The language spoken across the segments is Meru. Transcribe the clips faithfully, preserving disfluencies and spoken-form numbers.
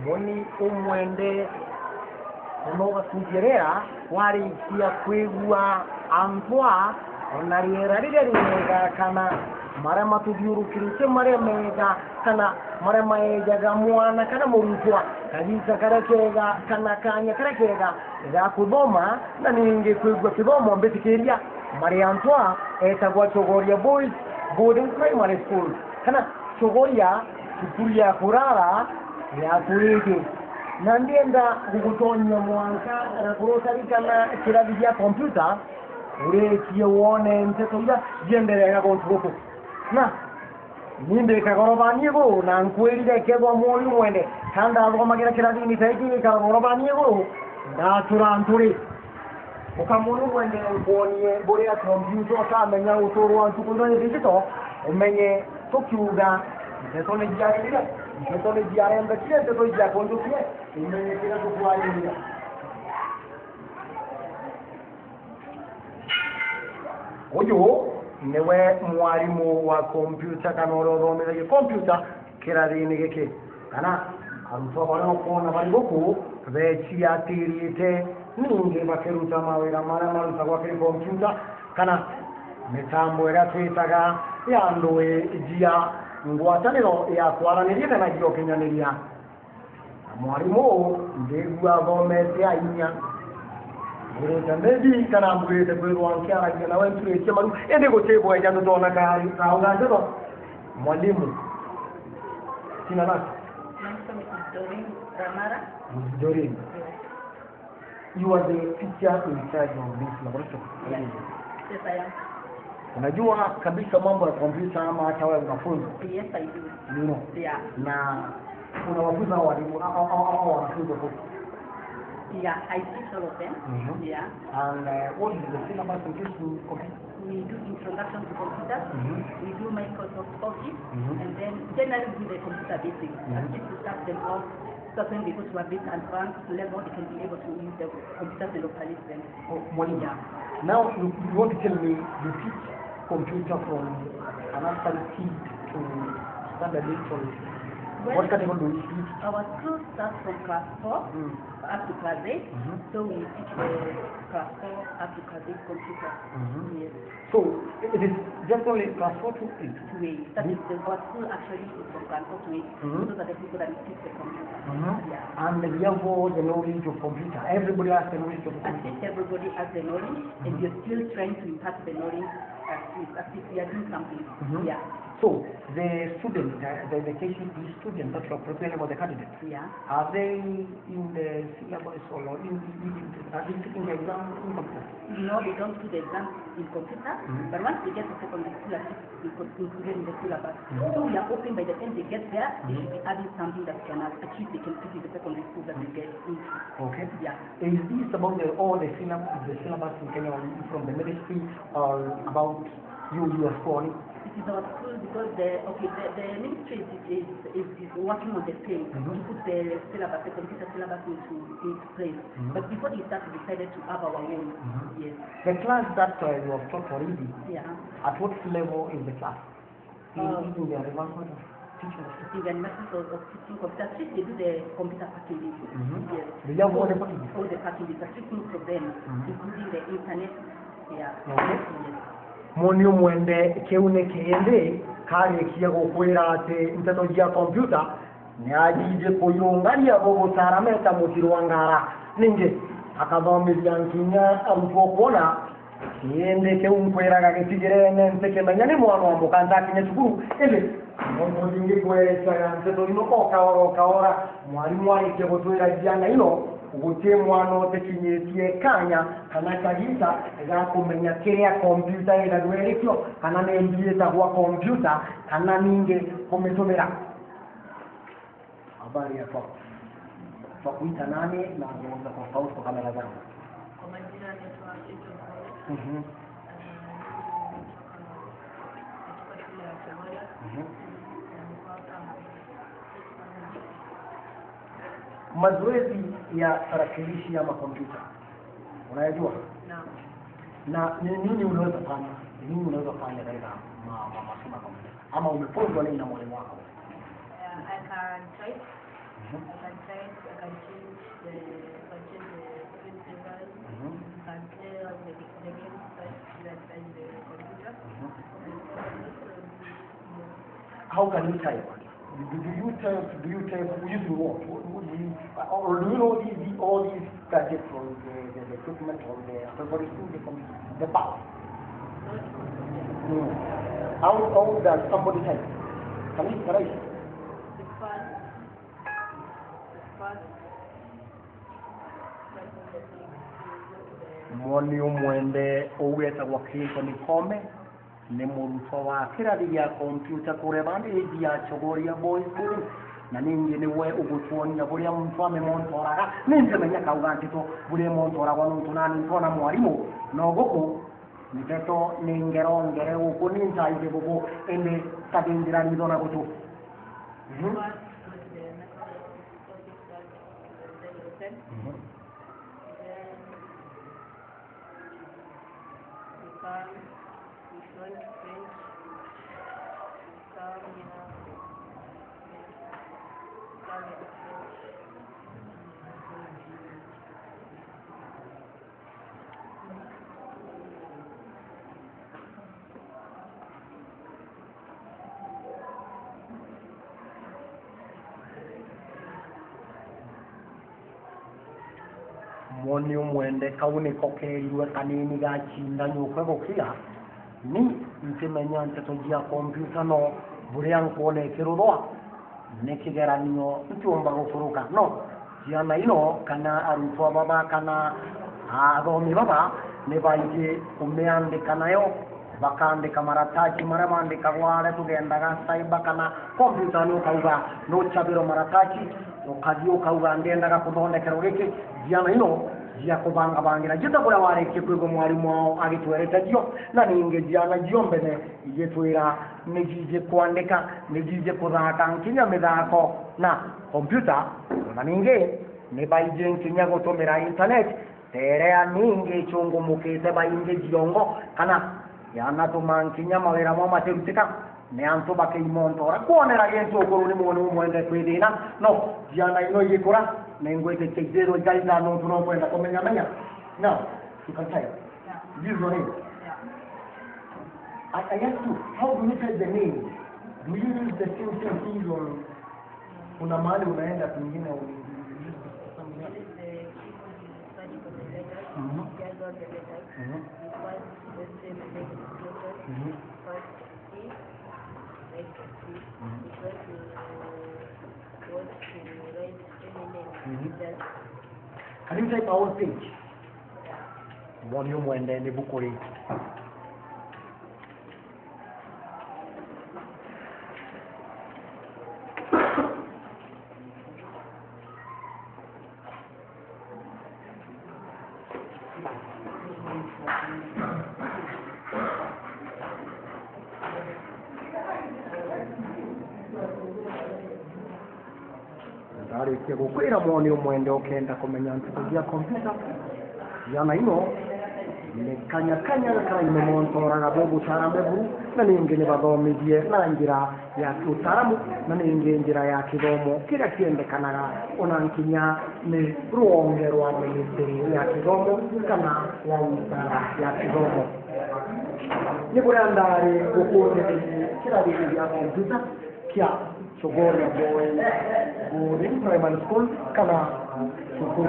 Moni umwende, na ugakundia riera, warikia kwigua antwa, ona riera riria riega, kana maria matuthiurukirite maria mega, kana maria maejaga mwana kana murutwa kagiita karia kega, kana kaanya karia kega ga kuthoma, na ningi kwigua kithomo mbitikiria, mari antwa etagwa Chogoria Boys Boarding Primary School, kana Chogoria, cukuru ya kurara ya kuriki. Na ndienda gugutonyia mwanka na kurutarikana kirathi gia kompyuta, urikie wone nteto iria ciendereaga guntu guku. Na ni mbikaga urobani iguru, na nkwirire kethwa mwori umwende, ka ndathomagira kirathini ta giki ngikara urobani iguru, ndatura nturi. Ukamwona umwende nkwonie buria kompyuta ukamenya uturwa ntuku iria ni digital, umenye tukiuga nteto ni ciarire, nteto ni ciarembekire, nteto ni ciakunjukire, umenye kiria tukwarire. Uyu niwe mwarimu wa kompyuta, kana uria uthomithagia kompyuta kirathini giki, kana arutwa baria ukwona bari guku beciatirite, ningi bakiruta mawira maria marutagwa kiri kompyuta, kana mitambo iria twitaga ya ndui cia ngwataniro ya kwaraniria kana cia ukinyaniria. Na mwarimu uu ndigua athomete ainya. Mbwirite maybe kana mbwirite kwithirwa nkiaragia nawe nturitie maru, indi guti bweja tutona ka-, kauga nteto. Mwalimu. Jina lako? Naitwa Missus Doreen Ramara. Missus Doreen. Yes. You are the teacher in charge of this laboratory. Yes. Yes, I am. Unajua kabisa mambo ya kompyuta ama hata wewe unafunza? Yes, I do. You know? Yeah. Na unawafunza hao walimu, hao, hao, hao, hao wanafunzi wa kompyuta? Yeah, I teach all of them. Mhm. Yeah. And, uh, what is the syllabus in case you compute? We do introduction to computers. Mhm. We do Microsoft Office. Mhm. And then generally do the computer basics. Mhm. At least to start them off, so that when they go to a bit advanced level, they can be able to use the computers and operate them. Oh, mwalimu. Yeah. Now you, you want to tell me you teach computer from a nursery kid to standard eight or what category do you teach? Our school starts from class four Mm. up to class eight. Mm-hmm. So we teach the class four up to class eight computer. Mm-hmm. Yes. So it is just only class four to eight? To eight. That is the, our school actually is from class four to eight. Mm-hmm. So that the people that teach the computer. Mm-hmm. Yeah. And they have all the knowledge of computer. Everybody has the knowledge of computer. At least everybody has the knowledge, and Mm-hmm. you're still trying to impart the knowledge at least, at least we are doing something. Mm-hmm. Yeah. So the student, uh, the, the K C P E student that you are preparing for the candidate, Yeah. are they in the syllabus or in, in, in, are they taking the exam in computer? No, they don't do the exam in computer, Mm-hmm. but once they get to secondary school, at least we could include them in the syllabus. Mm-hmm. So we are hoping by the time they get there, they Mm-hmm. should be having something that can at least they can fit in the secondary school that they get into. Okay. Yeah. Is this about the, all the syllab-, the syllabus in Kenya, from the ministry, or about you, you are school? It is our school because the, okay, the, the ministry is, is, is, is working on the same Mm-hmm. to put the syllabus, the computer syllabus into, into place. Mm-hmm. But before they start, we decided to have our own. Mm-hmm. Yes. The class that, uh, you have taught already, Yeah. at what level is the class? In, Uh, in the advancement of teaching. In the advancement of, of teaching computer, at least they do the computer packages. Mm-hmm. Yes. Do you have all the packages? All the packages, at least most of them, Mm-hmm. including the internet. Yeah. Okay. Yes. Moni umwende kiu ni kindi karikia gukwira ati nteto cia kompyuta ni ajiji kuyungaria bo gutara meta muciri wa ngara. Ningi akathomithia nkinya arutwo kwona Indi kiu nkwiraga gitigirene ntikimenya ni mwana wa mukanta akinya cukuru, indi nontu ndingikwerecaga nteto ino o kaora o kaora, mwarimu arikia gutwira ciana ino, guti mwana utikinyitie kanya kana kagita ga kumenya kiria kompiuta itagwa irikio, kana ni mbi itagwa kompiuta, kana ningi kumitumira. Habari ya kwako? Twakuita nani na unaweza kwa sauti kwa kamera zangu? Kwa majina naitwa Angel Paul. Mhm. Eh, kutoka, kutoka shule ya Chogoria. Mhm. Na niko hapa. Mazoezi ya tarakilishi ama kompyuta, unayajua? Naam. Na ni nini unaweza fanya? Ni nini unaweza fanya katika ma-, ma-, masomo ya kompyuta? Ama umefunzwa nini na mwalimu wako? Yeah, I can type. I can type, I can change the, I can change the screen saver, I can play all the, the games that, that are in the computer. How can you type? Do, do you type? Do you type using what? What, what do you, or do you know these, all these gadgets or the, the, the equipment or the accessories to the computer? The parts. Hmm. How, how does somebody type? Can you, can I? Moni umwende uu wetagwa Clinton Ikome ni murutwa wa kirathi gia kompiuta kuria bandi age ya Chogoria Boys School, na ningi niwe ugutwonia buria muntu amemontoraga. Ni ntimenya kauga nteto buria imontoragwa, nontu nani ntona mwarimu no guku nteto ni ngero ngere guku ni ntaite bubu, indi tathindira ritho na gutu. Mhm. Mhm. Moni umwende, kau niko keerirwe kanini gacinda nyukwe gukia. Ni ntimenya nteto cia kompiuta, no buria nkwona ikiruthwa ni kigeranio ntiumba gukuruka. No ciana ino kana arutwa baba kana athomi baba ni baiji kumiandika nayo, bakaandika marataci maria maandikagwa aria tugendaga cyber kana kompyutani, ukauga nucabirwe marataci, ukathi ukauga ndiendaga kuthondekerwa giki. Ciana ino cia kubangabangira jita kuria warikie kwigua mwarimu wao agitwerete cio, na ningi ciana cio mbene igitwira ni jiji kwandika, ni jiji kuthaka nkinya mithako na kompyuta, na ningi ni baiji nkinya gutumira internet. Terea ningi icungumukite baingi ciongo, kana yanatuma nkinya mawira mo matirutika, ni antu bakiimontora. Kwonera gintu ukuru ni mwoni umwende kwithina, no ciana ino igikura, ni ngwitikia ithirwe igaitha nontu no nkwenda kumenya menya. Now, you can type. This is your name. I, I ask you, how do you type the name? Do you use the same same things or kuna mahali unaenda kwingine u- Mhm. Mhm. Mhm. Mhm. Can you type our page? Mwoni umwende ni buku ri. Ndarikia gukwira mwoni umwende ukenda kumenya nteto cia kompyuta, ciana ino ni kanya kanya gakaraime montoraga bo gutara meburu, na ningi ni bathomithie na njira ya kiutaaramu, na ningi njira ya kithomo kiria kiendekanaga, ona nkinya ni rwonge rwa ministry ya kithomo kana wa wizara ya kithomo. Ni kuria ndari gukuthiriria kirathini gia kompyuta kia Chogoria Boys Boarding Primary School, kana cukuru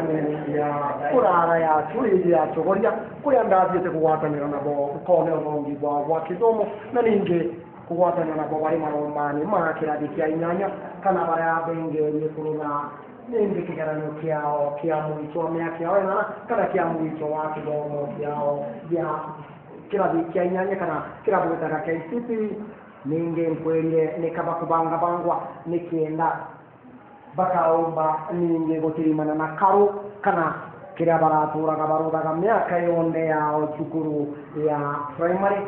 ya kurara ya Churiri ya Chogoria, kuria ndathiite kugwatanira nabo nkone uthongi bwao bwa kithomo, na ningi kugwatanira nabo bari maromani ma kirathi kia inyanya, kana baria bengerie kurutha ningi kigeranio kiao kia mwicho wa miaka yao inana, kana kia mwicho wa kithomo kiao gia kirathi kia inyanya, kana kiria bwitaga K C P E. Ningi nkwirire ni kaba kubangabangwa nikienda bakaumba ningi gutirimana na karu kana kiria baraturaga baruthaga miaka yonthe yao cukuru ya primary.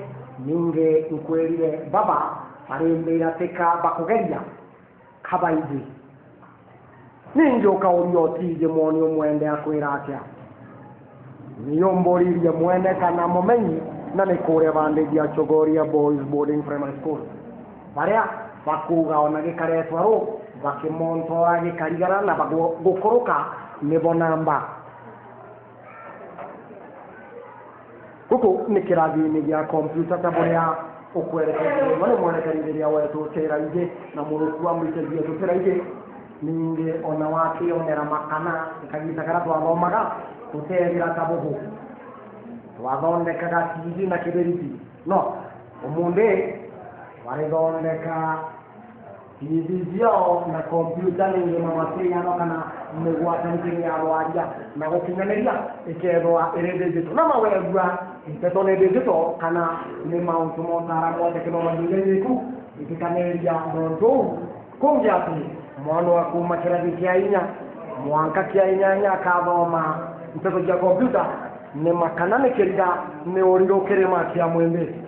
Ningi nkwirire baba barimbira tika bakugeria kabaiji. Ningi ukauria utiji mwoni umwende akwira atia? Ni umburirie mwene kana mumenyi, na ni kuria bandithia Chogoria Boys Boarding Primary School, baria bakuuga ona gikaretwa ru bakimontora gikarigara na bagu-, gukuruka nibo namba. Guku ni kirathini gia kompyuta ta buria ukwerekeria, ni mwerekerithiria wetu Teraingi na muruku wa mwitithia Teraingi. Ningi ona wakionera makana, kagita karia twathomaga, tutethira ta bubu. Twathondekaga T V na kibiriti. No, umunthi twarithondeka T V ciao na kompyuta ni ngima maciano kana migwatanire ya rwaria na gukinyaniria ikethwa iri digital. Na mawegua nteto ni digital kana ni mauntu ma utaaramu wa teknoloji iria iriku, itikaniria nontu uu kungi ati mwana wa kuuma kirathi kia inya mwanka kia inyanya akathoma nteto cia kompyuta ni makana ni kiriga ni uriro kirima kia mwimbi.